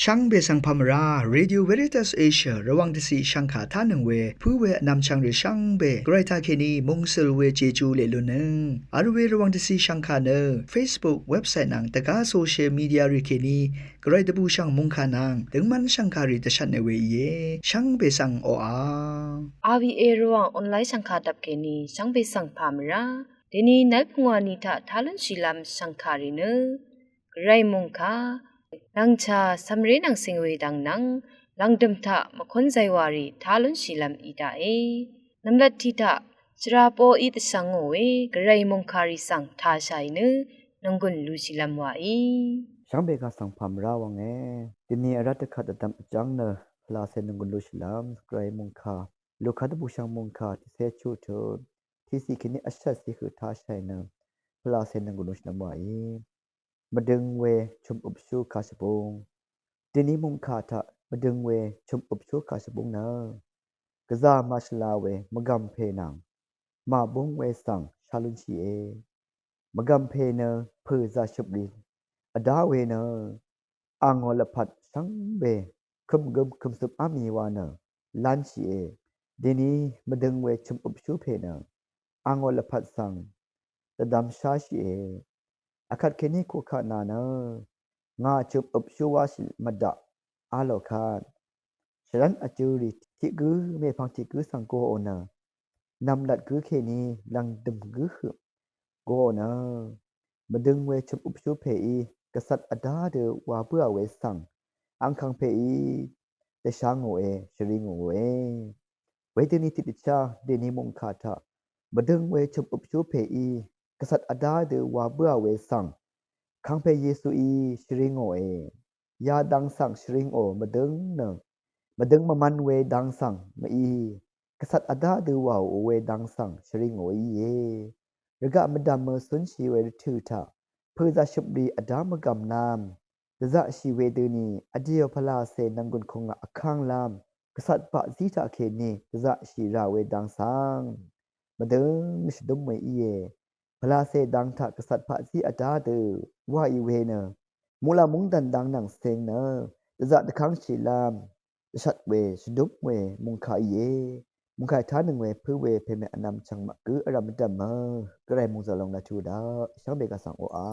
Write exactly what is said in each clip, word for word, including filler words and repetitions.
Shvngbe svng pà mvrá Radio Veritas Asia Rvwàng dvciq shvngkà tánøng we pǿ we vnvmchvng rì shvngbe gvray taqkèní mungsøl we Jeju leq lunnøng vl we Rvwàng dvciq shvngkà nø Facebook, website nvng dvgá social media rì kèní gvray dvbùshv̀ng mòngkà nvng døngmv́n shv̀ngkàrì dvshvtne we íe. Shvngbe svng oqà RVA Rvwàng online shv̀ngkà dvp kèní shvngbe svng pà mvrá deni nvlpungwani taq tá lúnshìlv́m shv̀ngkàrì nø gvray mòngkà lv̀ngchà cv̀mré nvng cing we dvng nvng lv̀ngdø̀m taq mvkún zaywàrì tá lúnshìlv́m í daqe. Nv̀mlat tiq taq shvra poqí dvshvngò we gvray mòngkàrì svng tāshàì nø nònggùn lushìlv́m wàí. Shvngbe kaq svng pà mvrá wvnge. Deni vrá dvkvt vdvm vjv́ng nø pvlacè nònggùn lushìlv́m gvray mòngkà Luka dvbùshv̀ng mòngkà tiqcé chuq tut tiqciq kèní vshvt ciq høq tāshàì nø pvlacè nònggùn lushìlv́m wàí. Mvdøng we chø̀m øpshú kashvbúng. Deni mòngkà taq mvdøng we chø̀m øpshú kashvbúng nø gvzà màshvla we mvgv̀m pè nvng màbúng we svng shá lúnshìe. Mvgv̀m pè nø pø̀ zàshøp rì vdá we nø angò lvpat shvngbe kø̀mgøm kø̀msøp ámì wa nø lánshìe. Deni mvdøng we chø̀m øpshú pè nø angò lvpat svng dvdvm sháshìe. Akvt kèní kukaq nà nø ngà chø̀m øpshú wáshì mvdaq á lò kvt shvrv́n vjø̄rì tiq gǿ mèpvng tiq gǿ svng goò nø nv̀mlat gǿ kèní lv̀ngdø̀m gǿ høq goò nø mvdøng we chø̀m øpshú pèí gvcvt vdá dø wa bǿà we svng angkvng pèí dvshá ngòe, shvri ngòe. Wedøni tiqdvchá deni mòngkà taq mvdøng we chø̀m øpshú pèí gvcvt vdá dø wa bǿà we svng kangpè Yesuí shvri ngòe. Yadang svng shvri ngò mvdøng nø mvdøng mvmvn we dang svng mv-í gvcvt vdá dø wàò we dang svng shvri ngò íe. Rvgaq mvdv̀mø cúnshì we rvtø̀ taq pø̀ zàshøp rì vdá mvgv̀m lv́m dvzaqshì wedøni vdìò pvlacè nv̀nggùn kùngà vkv́ng lv́m gvcvt paqzí taqkèní dvzaqshì rà we dang svng mvdøng shvdúm we íe. Pvlacè dang taq gvcvt paqzí vdá dø wàì we nø muqlaq mungdàn dang nvng cing nø dvzaq dvkv́ngshì lv́m dvshvt we shvdúm we mòngkà íe. Mòngkà tánøng we pǿ we pèmè vnvm chv̀ng maq gǿ vrv̀m mvdv̀mø gvray mòngzø̀l lòng laq tuq daq shvngbe kaq svng oqà.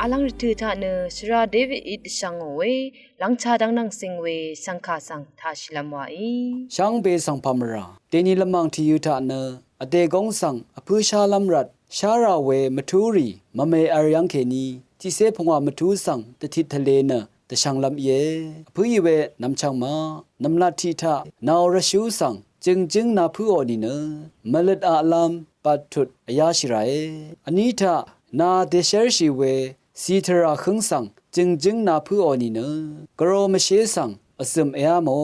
Vlv́ng rvtø̀ taq nø shvra Davidí dvshvngò we lv́ngchá dv́ngnvng cing we shv̀ngkà svng taq shìlvm wàí. Shvngbe svng pàmvrà dèni lvmàng tìyø̄ taq nø vdè góng svng vpǿ shálv́m rvt shá rà we mvtúrì mvme v̄r yv́ng kèní tiqcé pungwà mvtú svng dvtit tvlē nø dvshvnglv́m íe. Vpǿì we nv̀mchvng maq nv̀mlat tiq taq nàò rvshú svng jø̀ngjǿng nà pǿò nìnø mvløt aqlv́m battut vyáshì ràe. Vní taq nà dèshérshì we cìtvrà hǿng svng jø̀ngjǿng nà pǿò nìnø gvro mvshé svng vzø̀m èá mò.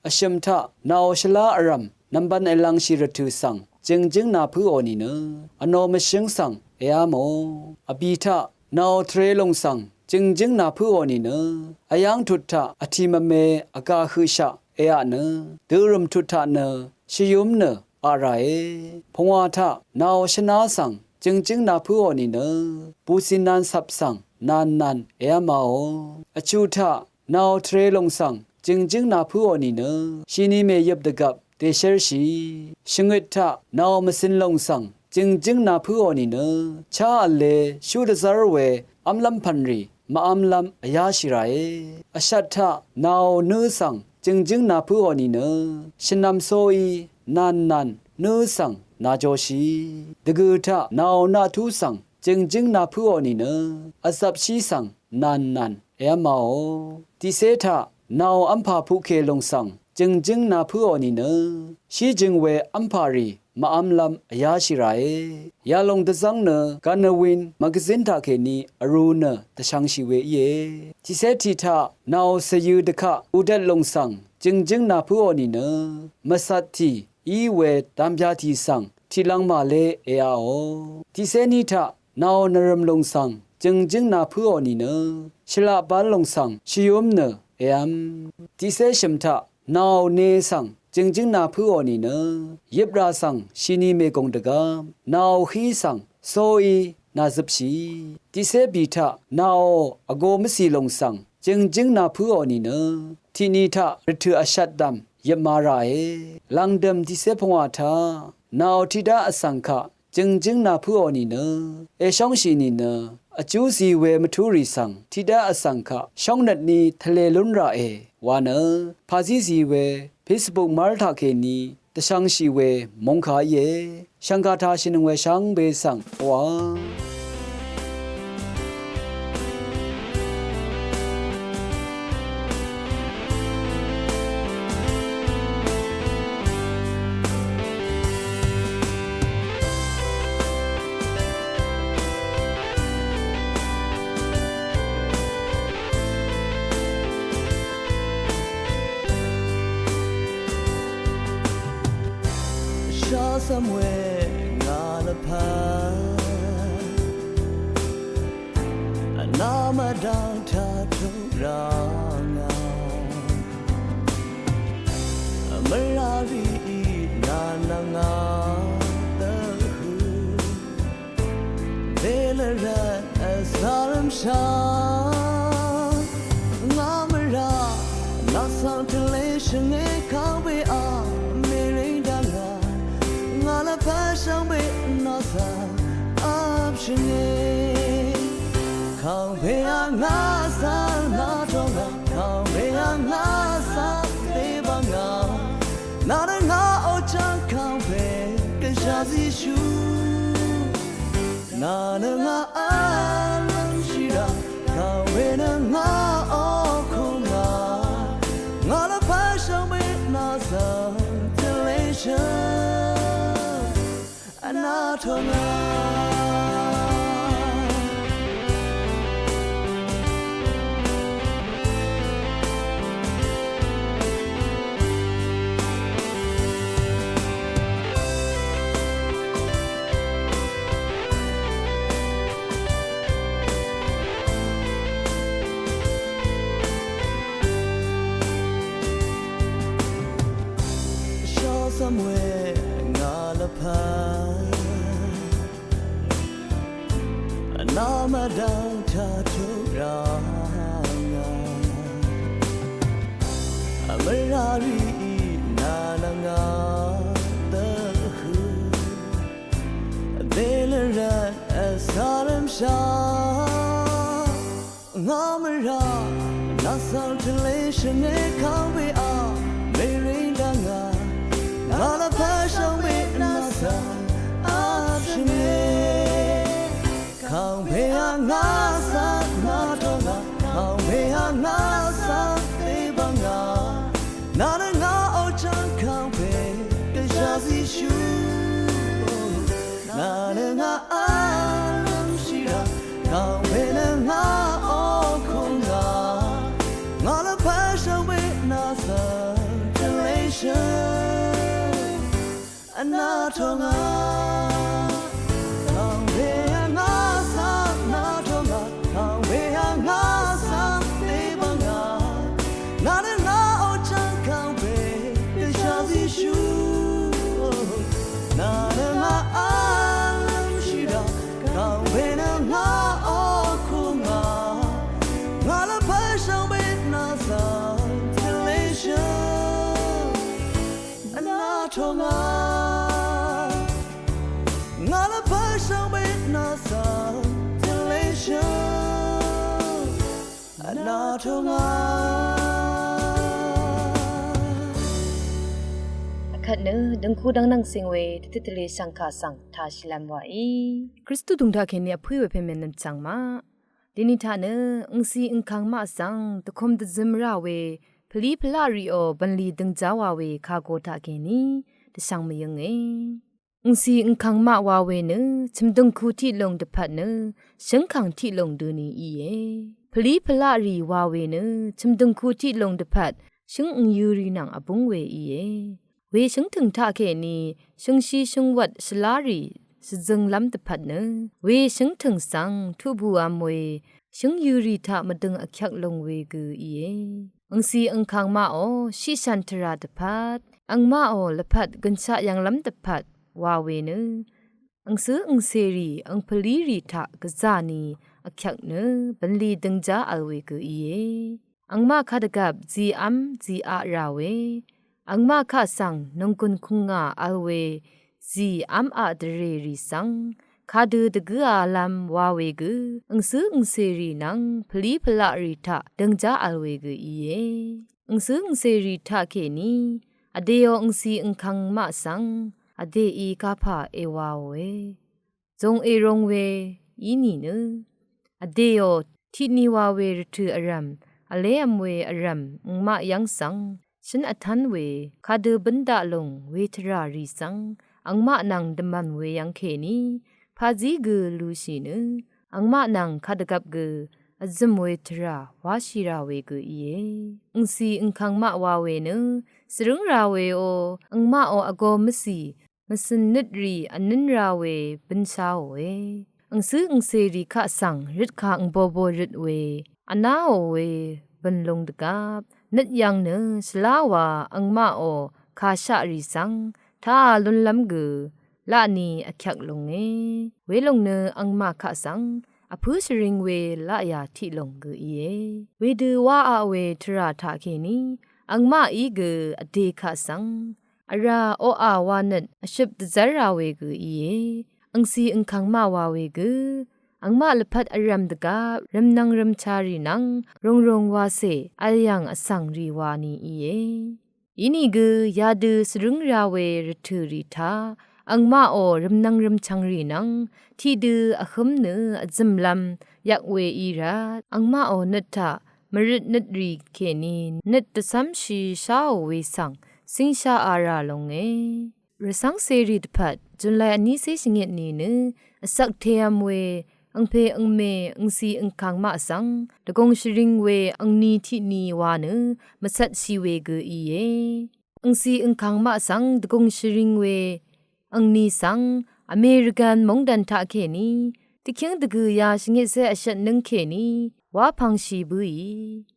Vshø̀m taq nàò shvlá vrv̀m nv̀mbv̄n èlv̄ngshì rvtø̀ svng jø̀ngjǿng nà pǿò nìnø vnō mvshǿng svng èá mò. Vbì taq nàò tvrē lòng svng jø̀ngjǿng nà pǿò nìnø vyáng tut taq vtì mvme vgā høqshaq èaq nø dø rø̀m tut taq nø shvyúm nø aq ràe. Pungwà taq nàò shvná svng jø̀ngjǿng nà pǿò nìnø bùcìnan cvp svng nànnàn èá māò. Vchu taq nàò tvrē lòng svng jø̀ngjǿng nà pǿò nìnø shìni mèyøp dvgvp dèshérshì. Shvngøt taq nàò mvcin lòng svng jø̀ngjǿng nà pǿò nìnø chá v̄le shú dvzv́r we v́mlv́m pv̀nrì mvv́mlv́m vyáshì ràe. Vshat taq nàò nø svng jø̀ngjǿng nà pǿò nìnø shvnvm sóí nànnàn nø svng nàjoshì. Dvgø̀ taq nàò naqtú svng jø̀ngjǿng nà pǿò nìnø vzvpshí svng nànnàn èv́māò. Tiqcé taq nàò v́mpà puqkè lòng svng jø̀ngjǿng nà pǿò nìnø shíjøng we v́mpà rì mvv́mlv́m vyáshì ràe. Yalòng dvzv́ng nø Ganawin magazin taqkèní vrū nø dvshv̄ngshì we íe. Tiqcé tiq taq nàò cvyø̄ dvkaq udvt lòng svng jø̀ngjǿng nà pǿò nìnø mvcat tì í we dambya tì svng tiqlv̄ng màlé èaqò. Tiqcé ní taq nàò nvrø̀m lòng svng jø̀ngjǿng nà pǿò nìnø shvlaq bál lòng svng shvyúm nø èv́m. Tiqcé shø̀m taq nàò ne svng jø̀ngjǿng nà pǿò nìnø yøprà svng shìni mègùng dvgvp nàò hí svng sóí nàzøpshì. Tiqcé bì taq nàò vgō mvcì lòng svng jø̀ngjǿng nà pǿò nìnø tiqni taq rvtø̀ vshatdv̀m yøpma ràe. Lv̀ngdø̀m tiqcé pungwà taq nàò tiqdá vsvng kaq jø̀ngjǿng nà pǿò nìnø èshóngshì nìnø vjú zi we mvtúrì svng tiqdá vsvng kaq shóngnøtní tvlē lún ràe wa nø pàzí zi we Facebook mv́r taqkèní dvshv̄ngshì we mòngkà íe. Shv̀ngkà taq shìnøng we shvngbe svng wa shá cv́m we ngà lvpat vná mvdv́ng taq tuq rá ngà mvrá rì í nà nvngà dvhø dèlvrvt vzarvmshà ngà mvrá nà svng tvlē shvngē kaq we a mèrèng dvngà ngà lvpat shvngbe nà svng vp shvngē kàngpè a ngà svng nà tongà kàngpè a ngà svng dèbvngà nà dvngà o chvng kàngpè gvzà zíshú nà nø ngà vlv́mshì rà kàngpè nø ngà o kùngà ngà lvpat shvngbe nà svng tvlē shvngē vná tongà shá cv́m we ngà lvpat vná mvdv́ng taq tuq rá ngà mvrá rì í nà nvngà dvhø dèlvrvt vzarvmshà Rà, nà svng tvlé shvngé kàngpè a, mèring dvngà, ngà lvpat shvngbe nà svng a shvngé. Kàngpè a ngà svng nà tongà, kàngpè a ngà svng dvbangà, nà nø ngà oqchvng kàngpè, dvshà zíshú. Nà nø ngà vlvm shìrà, kàngpè nø ngà oqkungà. Ngà lvpat shvngbe nà svng tvlé shvngé. Vnà tongà. Kàngpè a ngà svng nà tongà. Kàngpè a ngà svng dvbangà. Nà nø ngà oqchvng kàngpè, dvshà zíshú. Nà nø ngà vlvm shìrà, kàngpè nø ngà oqkungà. Ngà lvpat shvngbe nà svng tvlé shvngé. Vnà tongà. Ngà lvpat shvngbe nà svng tvlé shvngé. Vnà tongà. Vkvt nø døngku dvngnvng sing we tvtvtvle shvngkà svng tashìlvm wàí. Kristu dungtaq kèní vpǿí we pèmè nvmchvng ma. Dini taq nø ngsi ngkangmaq svng dvkùm dvzøm rà we pvlí pvlaqrìò bv̀nlì døngjá wa we kàgø taq kèní dvshvng mvyǿnge. Ngsi ngkangmaq wa we nø chø̀mdø̀ngku tiqlung dvpvt nø shǿngkàng tiqlung døni íe. Pvlí pvlaqrì wa we nø chø̀mdø̀ngku tiqlung dvpvt shǿng ngyø̄rì nvng vbúng we íe. We shǿngtø̀ng taq kèní shǿngshí shǿngwvt shvlárì shvzønglv́m dvpvt nø we shǿngtø̀ng svng tuqbùvm we shǿngyø̄rì taq mvdøng vkyvk lung we gø íe. Ngsi ngkangmaqò shiqshv̀n tvrà dvpvt, angmaqò lvpat gønshaq yvnglv́m dvpvt wa we nø angcǿ angcèrì angpvlírì taq gvzà ni vkyvk nø bv̀nlì døngjá vl we gø íe. Angmaq kadvgvp zìv́m zìaq rà we, angmaq kaq svng nònggùn kùngà vl we zìv́m aq dvrèrì svng kadø dvgǿalv́m wa we gø angcǿ angcèrì nvng pvlí pvlaqrì taq døngjá vl we gø íe. Angcǿ angcèrì taq kèní vdèò ngsi ngkangmaq svng vdèí kapà èwaòe. Zong èrong we í nìnø vdèò tiqni wa we rvtø̀ vrv̀m, vlévm we vrv̀m ngmaq yv́ng svng shǿn vtv́n we kadø bǿn daq lung we tvrà rì svng angmaq nvng dvmv̀n we yv́ng kèní pazí gø lushì nø angmaq nvng kadvgvp gø vzø̀m we tvrà wáshì rà we gø íe. Ngsi ngkangmaq wa we nø svrǿng rà weò, angmaqò vgō mvcì mvcø̀n nøt rì vnǿn ra we bǿnsháòe. Angcǿ angcèrì kaq svng røtkà angbobo røt we vnáò we bø̀n lung dvgvp nøt yvng nø shvlá wa angmaqò kàshaqrì svng taà lúnlv́m gø laqni vkyvk lunge. Welòng nø angmaq kaq svng vpǿ shvring we laqyà tiqlòng gø íe. Wedø wáaq we tvrà taqkèní angmaqí gø vdè kaq svng vrà oqà wa nøt vshøp dvzv́r ra we gø íe. Angcì angkàng maq wa we gø angmaq lvpat vrv̀m dvgvp rv̀mnvng rv̀mchàrì nvng rungrung wacè vl yv̀ng vsvng rì wa ni íe. Inìgø yadø svrǿng ra we rvtø̀ rì taq angmaqò rv̀mnvng rv̀mchv̀ngrì nvng tiqdø vhǿm nø vzø̀mlv́m yvk we í rvt angmaqò nøt taq mvrøt nøt rì kèní nøt dvcv́mshì sháò we svng cíngsháa rà longe. Rvcv́ngcèrì dvpvt July vnícé shvngit nìnø vsvk tev̄m we angpè angmè angcì angkàng maq svng dvgùng shvring we angni tiqni wa nø mvcvtshì we gø íe. Angcì angkàng maq svng dvgùng shvring we angni svng American mongdàn taqkèní dvkíng dvgø̀yā shvngitcé vshvt nǿng kèní wápvngshì bǿì.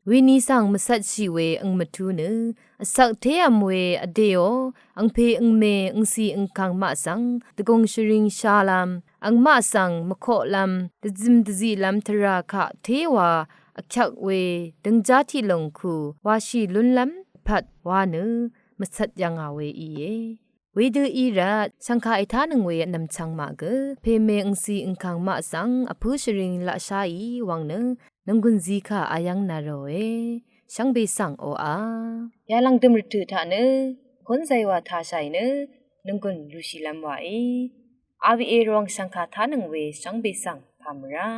Wení svng mvcvtshì we angmvtú nø vsvk tév̄m we vdèò angpè angmè angcì angkàng maq svng dvgùng shvring shalv̄m angmaq svng mvkoqlv̄m dvzø̀m dvziqlv̄m tvrà kaq téwa vkyvk we døngjá tiqlòng ku washì lúnlv́m dvpvt wa nø mvcvt yv̀ngà we íe. Wedø í rvt shv̀ngkà ètánøng we vnv̀mchv̀ng maq gø pèmè angcì angkàng maq svng vpǿ shvring laqsháì wvng nø nònggùn zí kà ayv́ng nà ròe, shvngbe svng oqà yalv̀ngdø̀m rvtø̀ taq nø, kún zaywà tashàì nø, nònggùn lushìlv́m wàí, R V A Rvwàng shv̀ngkà tánøng we shvngbe svng pàmvrá.